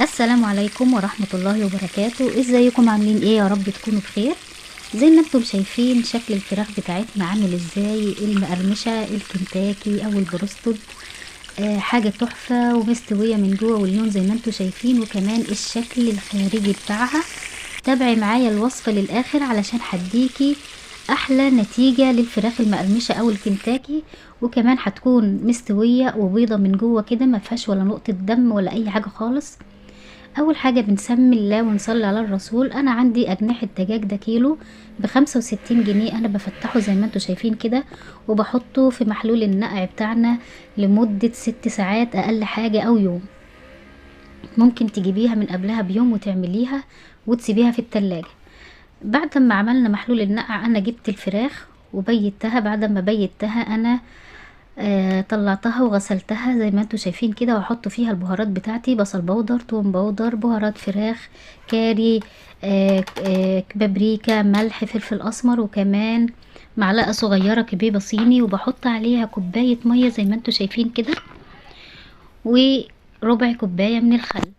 السلام عليكم ورحمة الله وبركاته. ازيكم عاملين ايه؟ يا رب تكونوا بخير. زي ما انتم شايفين شكل الفراخ بتاعتنا عامل ازاي، المقرمشة الكنتاكي او البروستد، حاجة تحفة ومستوية من جوه واللون زي ما انتم شايفين، وكمان الشكل الخارجي بتاعها. تابعي معايا الوصفة للاخر علشان هديكي احلى نتيجة للفراخ المقرمشة او الكنتاكي، وكمان هتكون مستوية وبيضة من جوه كده، ما فيهاش ولا نقطة دم ولا اي حاجة خالص. اول حاجة بنسمي الله ونصلي على الرسول. انا عندي اجنحة دجاج ده كيلو ب65 جنيه، انا بفتحه زي ما انتم شايفين كده وبحطه في محلول النقع بتاعنا لمدة 6 ساعات اقل حاجة او يوم. ممكن تجيبيها من قبلها بيوم وتعمليها وتسيبيها في التلاجة. بعد ما عملنا محلول النقع انا جبت الفراخ وبيتها. بعد ما بيتها انا طلعتها وغسلتها زي ما انتم شايفين كده، واحط فيها البهارات بتاعتي: بصل بودر، توم بودر، بهارات فراخ، كاري، بابريكا، ملح، فلفل اسمر، وكمان معلقه صغيرة كبيبه صيني، وبحط عليها كوباية مية زي ما انتم شايفين كده، وربع كوباية من الخل.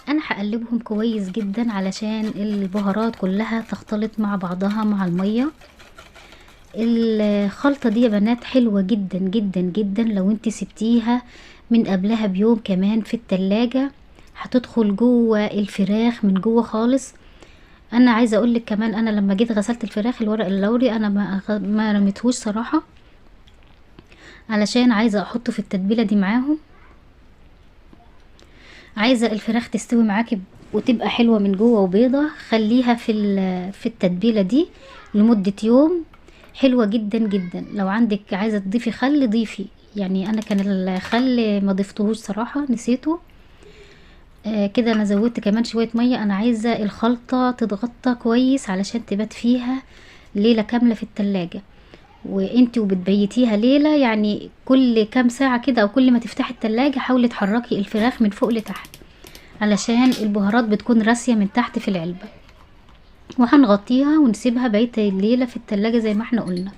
انا هقلبهم كويس جدا علشان البهارات كلها تختلط مع بعضها مع المية. الخلطة دي يا بنات حلوة جدا جدا جدا، لو انت سبتيها من قبلها بيوم كمان في التلاجة هتدخل جوه الفراخ من جوه خالص. انا عايزة اقولك كمان، انا لما جيت غسلت الفراخ الورق اللوري انا ما رميتهوش صراحة، علشان عايزة احطه في التتبيلة دي معاهم. عايزة الفراخ تستوي معاكي وتبقى حلوة من جوه وبيضة، خليها في التتبيلة دي لمدة يوم، حلوة جدا جدا. لو عندك عايزة تضيفي خل ضيفي، يعني انا كان الخل ما ضفتهوش صراحة، نسيته. كده انا زودت كمان شوية مية. انا عايزة الخلطة تتغطى كويس علشان تبات فيها ليلة كاملة في التلاجة، وانتي وبتبيتيها ليلة يعني كل كام ساعة كده او كل ما تفتحي التلاجة حاولي تحركي الفراخ من فوق لتحت علشان البهارات بتكون راسية من تحت في العلبة. وهنغطيها ونسيبها بقية الليلة في التلاجة زي ما احنا قلنا.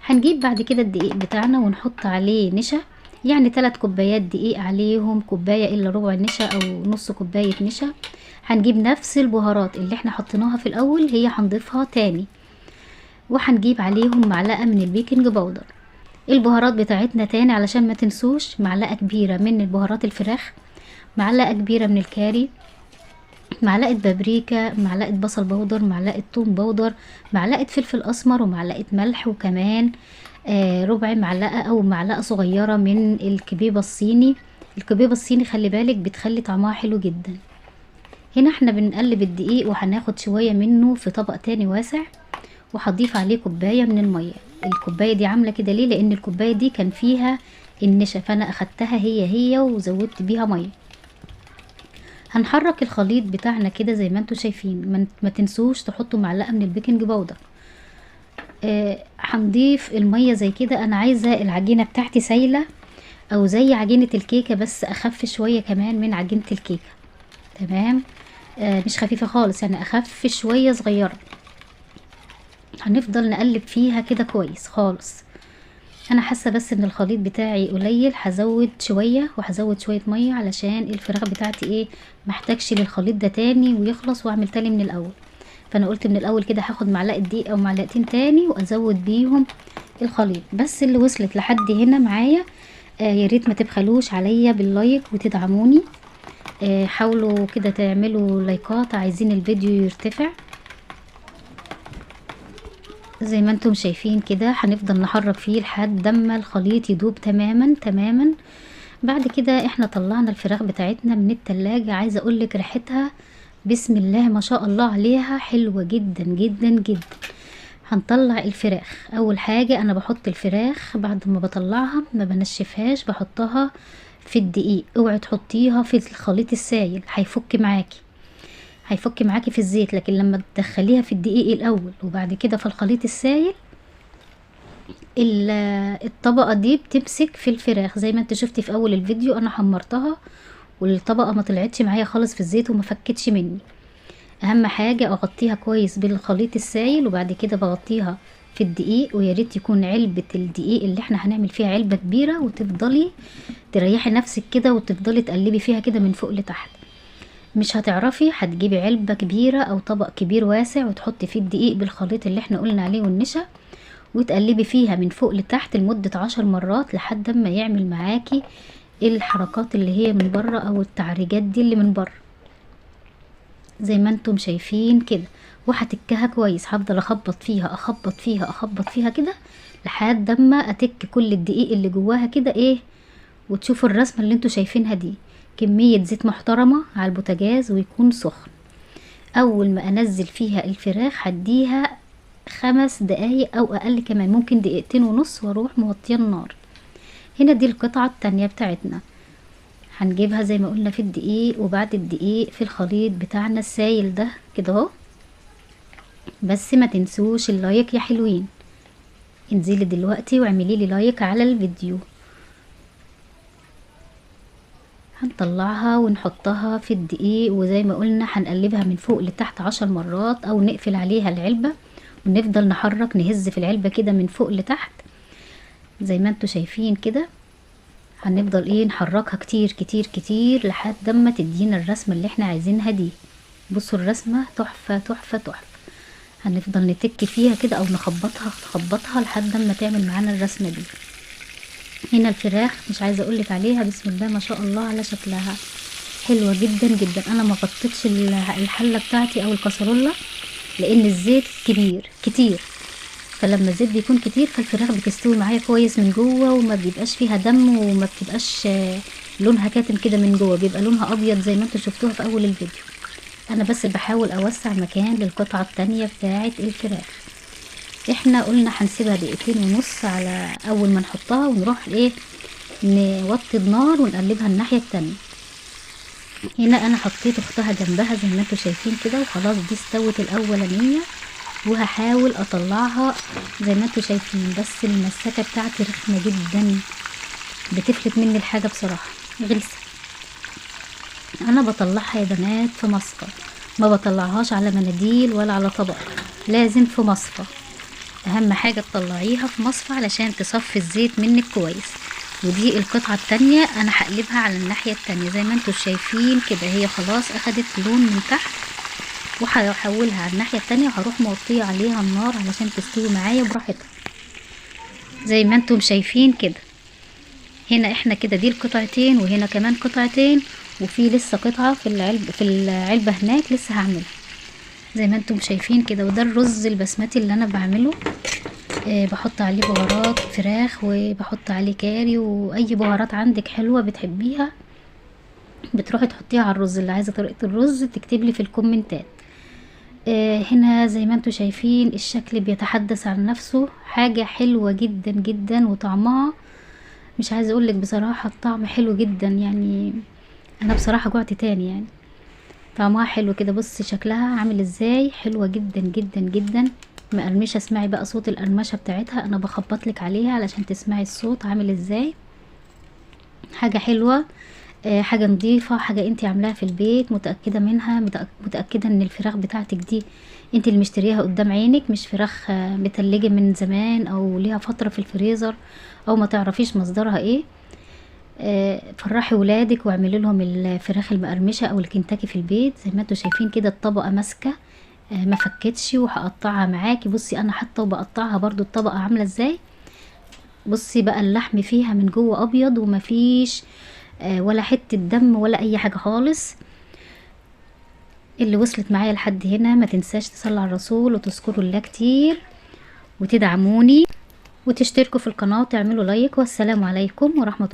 هنجيب بعد كده الدقيق بتاعنا ونحط عليه نشا، يعني 3 كوبايات دقيق عليهم كوباية الا ربع نشا او نص كوباية نشا. هنجيب نفس البهارات اللي احنا حطيناها في الاول هي هنضيفها تاني، وهنجيب عليهم معلقة من ال baking powder. البهارات بتاعتنا تاني علشان ما تنسوش، معلقة كبيرة من البهارات الفراخ، معلقة كبيرة من الكاري، معلقة بابريكا، معلقة بصل بودر، معلقة توم بودر، معلقة فلفل اسمر، ومعلقة ملح، وكمان ربع معلقة او معلقة صغيرة من الكبيبة الصيني. الكبيبة الصيني خلي بالك بتخلي طعمها حلو جدا. هنا احنا بنقلب الدقيق وهناخد شوية منه في طبق تاني واسع، وهضيف عليه كوباية من المية. الكوباية دي عاملة كده ليه؟ لان الكوباية دي كان فيها النشا، فانا اخدتها هي هي وزودت بيها مية. هنحرك الخليط بتاعنا كده زي ما انتم شايفين. ما تنسوش تحطوا معلقة من ال baking powder. هنضيف المية زي كده. انا عايزة العجينة بتاعتي سايلة او زي عجينة الكيكة، بس اخف شوية كمان من عجينة الكيكة، تمام؟ مش خفيفة خالص، يعني اخف شوية صغيرة. هنفضل نقلب فيها كده كويس خالص. انا حاسه بس ان الخليط بتاعي قليل، هزود شوية وهزود شوية مية علشان الفراخ بتاعتي محتاجش للخليط ده تاني ويخلص واعمل تاني من الاول. فانا قلت من الاول كده هاخد معلقه دقيق او معلقتين تاني وازود بيهم الخليط. بس اللي وصلت لحد هنا معايا، يا ريت ما تبخلوش عليا بال like وتدعموني. حاولوا كده تعملوا لايكات، عايزين الفيديو يرتفع. زي ما انتم شايفين كده هنفضل نحرك فيه لحد ما الخليط يدوب تماما تماما. بعد كده احنا طلعنا الفراخ بتاعتنا من التلاجة. عايزه اقولك ريحتها بسم الله ما شاء الله عليها حلوة جدا جدا جدا. هنطلع الفراخ. اول حاجة انا بحط الفراخ بعد ما بطلعها ما بنشفهاش، بحطها في الدقيق. اوعي تحطيها في الخليط السايل، هيفك معاكي في الزيت. لكن لما تدخليها في الدقيق الاول وبعد كده في الخليط السايل، الطبقة دي بتمسك في الفراخ. زي ما انت شفتي في اول الفيديو انا حمرتها والطبقة ما طلعتش معايا خالص في الزيت وما فكتش مني. اهم حاجة اغطيها كويس بالخليط السايل وبعد كده بغطيها في الدقيق. ويا ريت يكون علبة الدقيق اللي احنا هنعمل فيها علبة كبيرة، وتفضلي تريحي نفسك كده وتفضلي تقلبي فيها كده من فوق لتحت. مش هتعرفي، هتجيبي علبة كبيرة او طبق كبير واسع وتحطي فيه الدقيق بالخليط اللي احنا قلنا عليه والنشا، وتقلبي فيها من فوق لتحت لمدة 10 مرات لحد ما يعمل معاكي الحركات اللي هي من بره او التعريجات دي اللي من بره زي ما انتم شايفين كده. وهتكها كويس، هفضل اخبط فيها اخبط فيها اخبط فيها كده لحد ما اتك كل الدقيق اللي جواها كده ايه، وتشوفوا الرسمة اللي انتوا شايفينها دي. كمية زيت محترمة على البوتاجاز ويكون سخن. اول ما انزل فيها الفراخ هديها 5 دقايق او اقل كمان، ممكن 2.5 دقيقة، واروح موطيه النار. هنا دي القطعة التانية بتاعتنا، هنجيبها زي ما قلنا في الدقيق، وبعد الدقيق في الخليط بتاعنا السايل ده كده اهو. بس ما تنسوش ال like يا حلوين، انزلي دلوقتي واعملي لي like على الفيديو. هنطلعها ونحطها في الدقيق، وزي ما قلنا هنقلبها من فوق لتحت 10 مرات، او نقفل عليها العلبة ونفضل نحرك نهز في العلبة كده من فوق لتحت زي ما انتوا شايفين كده. هنفضل ايه نحركها كتير كتير كتير لحد ما تدينا الرسمة اللي احنا عايزينها دي. بصوا الرسمة تحفة تحفة تحفة. هنفضل نتك فيها كده او نخبطها نخبطها لحد ما تعمل معانا الرسمة دي. هنا الفراخ مش عايزة اقولك عليها، بسم الله ما شاء الله على شكلها، حلوة جدا جدا. انا ما غطيتش الحلة بتاعتي او الكسرولة لان الزيت كبير كتير، فلما الزيت بيكون كتير فالفراخ بتستوي معايا كويس من جوه، وما بيبقاش فيها دم، وما بتبقاش لونها كاتم كده من جوه، بيبقى لونها ابيض زي ما انتوا شفتوها في اول الفيديو. انا بس بحاول اوسع مكان للقطعة التانية بتاعة الفراخ. احنا قلنا هنسيبها 2.5 دقيقة على اول ما نحطها، ونروح ايه نوطي النار ونقلبها الناحية التانية. هنا انا حطيت اختها جنبها زي ما انتوا شايفين كده، وخلاص دي استوت الاولانية، وهحاول اطلعها زي ما انتوا شايفين. بس المسكة بتاعتي رخمة جدا، بتفلت مني الحاجة بصراحة، غلسة. انا بطلعها يا بنات في مصفى، ما بطلعهاش على مناديل ولا على طبق، لازم في مصفى. اهم حاجة تطلعيها في مصفى علشان تصفي الزيت منك كويس. ودي القطعة التانية انا هقلبها على الناحية التانية زي ما انتوا شايفين كده، هي خلاص اخدت لون من تحت، وهحولها على الناحية التانية، وهروح موطية عليها النار علشان تستوي معايا براحتها زي ما انتم شايفين كده. هنا احنا كده دي القطعتين، وهنا كمان قطعتين، وفي لسه قطعة في العلبة هناك لسه هعملها زي ما انتم شايفين كده. وده الرز البسمتي اللي انا بعمله، بحط عليه بهارات فراخ، وبحط عليه كاري، واي بهارات عندك حلوة بتحبيها بتروحي تحطيها على الرز. اللي عايزة طريقة الرز تكتب لي في الكومنتات. هنا زي ما انتم شايفين الشكل بيتحدث عن نفسه، حاجة حلوة جدا جدا، وطعمها مش عايزة اقولك بصراحة الطعم حلو جدا. يعني انا بصراحة جوعت تاني، يعني طعمها حلو كده. بصي شكلها عامل ازاي، حلوة جدا جدا جدا، مقرمشة. اسمعي بقى صوت القرمشة بتاعتها، انا بخبط لك عليها علشان تسمعي الصوت عامل ازاي. حاجة حلوة، حاجة نظيفة، حاجة انتي عاملاها في البيت متأكدة منها، متأكدة ان الفراخ بتاعتك دي انتي اللي مشتريها قدام عينك، مش فراخ متلجة من زمان او ليها فترة في الفريزر او ما تعرفيش مصدرها ايه. فرحي ولادك واعملي لهم الفراخ المقرمشة او الكنتاكي في البيت زي ما انتوا شايفين كده. الطبقة ماسكة، ما فكتش، وهقطعها معاكي. بصي انا حاطة وبقطعها برضو الطبقة عاملة ازاي. بصي بقى اللحم فيها من جوه ابيض، ومفيش ولا حتة دم ولا اي حاجة خالص. اللي وصلت معايا لحد هنا ما تنساش تصلي على الرسول وتذكروا الله كتير وتدعموني وتشتركوا في القناة وتعملوا لايك. والسلام عليكم ورحمة الله.